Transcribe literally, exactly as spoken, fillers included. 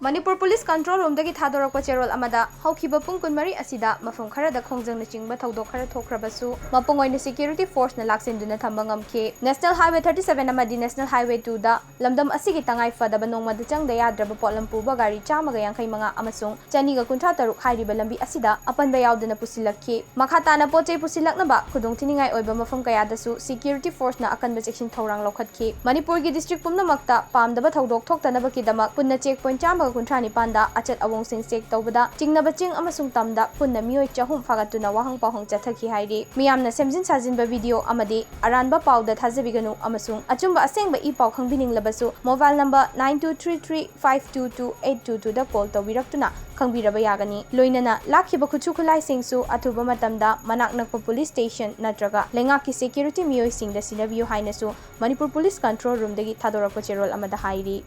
Manipur police control ꯔꯨꯝꯗꯒꯤ ꯊꯥꯗꯣꯔꯛꯄ ꯆꯦꯔꯣꯜ ꯑꯃꯗ, ꯍꯧꯈꯤꯕ ꯄꯨꯡ ꯀꯨꯟꯃꯔꯤ ꯑꯁꯤꯗ ꯃꯐꯝ ꯈꯔꯗ ꯈꯣꯡꯖꯪꯅꯆꯤꯡꯕ ꯊꯧꯗꯣꯛ ꯈꯔ ꯊꯣꯛꯈ꯭ꯔꯕꯁꯨ, ꯃꯄꯨꯡ ꯑꯣꯏꯅ ꯁꯦꯀ꯭ꯌꯨꯔꯤꯇꯤ ꯐꯣꯔꯁꯅ ꯂꯥꯛꯁꯤꯟꯗꯨꯅ ꯊꯝꯕ ꯉꯝꯈꯤ꯫ National Highway thirty seven ꯑꯃꯗꯤ National Highway two ꯗ ꯂꯝꯗꯝ ꯑꯁꯤꯒꯤ ꯇꯉꯥꯏ ꯐꯗꯕ ꯅꯣꯡꯃꯗ ꯆꯪꯗ ꯌꯥꯗ꯭ꯔꯕ ꯄꯣꯠꯂꯝ ꯄꯨꯕ ꯒꯥꯔꯤ ꯆꯥꯝꯃꯒ ꯌꯥꯡꯈꯩ ꯃꯉꯥ ꯑꯃꯁꯨꯡ ꯆꯅꯤꯒ ꯀꯨꯟꯊ꯭ꯔꯥ ꯇꯔꯨꯛ ꯍꯥꯏꯔꯤꯕ ꯂꯝꯕꯤ ꯑꯁꯤꯗ ꯑꯄꯟꯕ ꯌꯥꯎꯗꯅ ꯄꯨꯁꯤꯜꯂꯛꯈꯤ꯫ ꯃꯈꯥ ꯇꯥꯅ ꯄꯣꯠ ꯆꯩ ꯄꯨꯁꯤꯜꯂꯛꯅꯕ ꯈꯨꯗꯣꯡꯊꯤꯅꯤꯡꯉꯥꯏ ꯑꯣꯏꯕ ꯃꯐꯝ ꯀꯌꯥꯗꯁꯨ ꯁꯦꯀ꯭ꯌꯨꯔꯤꯇꯤ ꯐꯣꯔꯁꯅ ꯑꯀꯟꯕ ꯆꯦꯛꯁꯤꯟ ꯊꯧꯔꯥꯡ ꯂꯧꯈꯠꯈꯤ꯫ ꯃꯅꯤꯄꯨꯔꯒꯤ ꯗꯤꯁꯇ꯭ꯔꯤꯛ ꯄꯨꯝꯅꯃꯛꯇ ꯄꯥꯝꯗꯕ ꯊꯧꯗꯣꯛ ꯊꯣꯛꯇꯅꯕꯒꯤꯗꯃꯛ ꯄꯨꯟꯅ ꯆꯦꯛ ꯄꯣꯏꯟꯠ ꯆꯥꯝꯃꯒ ꯀꯨꯟꯊ꯭ꯔꯥ ꯅꯤꯄꯥꯟꯗ ꯑꯆꯠ ꯑꯋꯣꯡꯁꯤꯡ ꯆꯦꯛ ꯇꯧꯕꯗ ꯆꯤꯡꯅꯕ ꯆꯤꯡ ꯑꯃꯁꯨꯡ ꯇꯝꯗ ꯄꯨꯟꯅ ꯃꯤꯑꯣꯏ ꯆꯍꯨꯝ ꯐꯥꯒꯠꯇꯨꯅ ꯋꯥꯍꯪ ꯄꯥꯎꯍꯪ ꯆꯠꯊꯈꯤ ꯍꯥꯏꯔꯤ꯫ ꯃꯤꯌꯥꯝꯅ ꯁꯦꯝꯖꯤꯟ ꯁꯥꯖꯤꯟꯕ ꯚꯤꯗꯤꯑꯣ ꯑꯃꯗꯤ ꯑꯔꯥꯟꯕ ꯄꯥꯎꯗ ꯊꯥꯖꯕꯤꯒꯅꯨ ꯑꯃꯁꯨꯡ ꯑꯆꯨꯝꯕ ꯑꯁꯦꯡꯕ ꯏ ꯄꯥꯎ ꯈꯪꯕꯤꯅꯤꯡꯂꯕꯁꯨ mobile number nine two three three five two two eight two two ꯗ ꯀꯣꯜ ꯇꯧꯕꯤꯔꯛꯇꯨꯅ ꯈꯪꯕꯤꯔꯕ ꯌꯥꯒꯅꯤ꯫ ꯂꯣꯏꯅꯅ ꯂꯥꯛꯈꯤꯕ ꯈꯨꯠꯁꯨ ꯈꯨꯠꯂꯥꯏꯁꯤꯡꯁꯨ ꯑꯊꯨꯕ ꯃꯇꯝꯗ ꯃꯅꯥꯛ ꯅꯛꯄ ꯄꯨꯂꯤꯁ ꯁ꯭ꯇꯦꯁꯟ ꯅꯠꯇ꯭ꯔꯒ ꯂꯩꯉꯥꯛꯀꯤ ꯁꯦꯀ꯭ꯌꯨꯔꯤꯇꯤ ꯃꯤꯑꯣꯏꯁꯤꯡꯗ ꯁꯤꯟꯅꯕꯤꯌꯨ ꯍꯥꯏꯅꯁꯨ ꯃꯅꯤꯄꯨꯔ ꯄꯨꯂꯤꯁ ꯀꯟꯇ꯭ꯔꯣꯜ ꯔꯨꯝꯗꯒꯤ ꯊꯥꯗꯣꯔꯛꯄ ꯆꯦꯔꯣꯜ ꯑꯃꯗ ꯍꯥꯏꯔꯤ꯫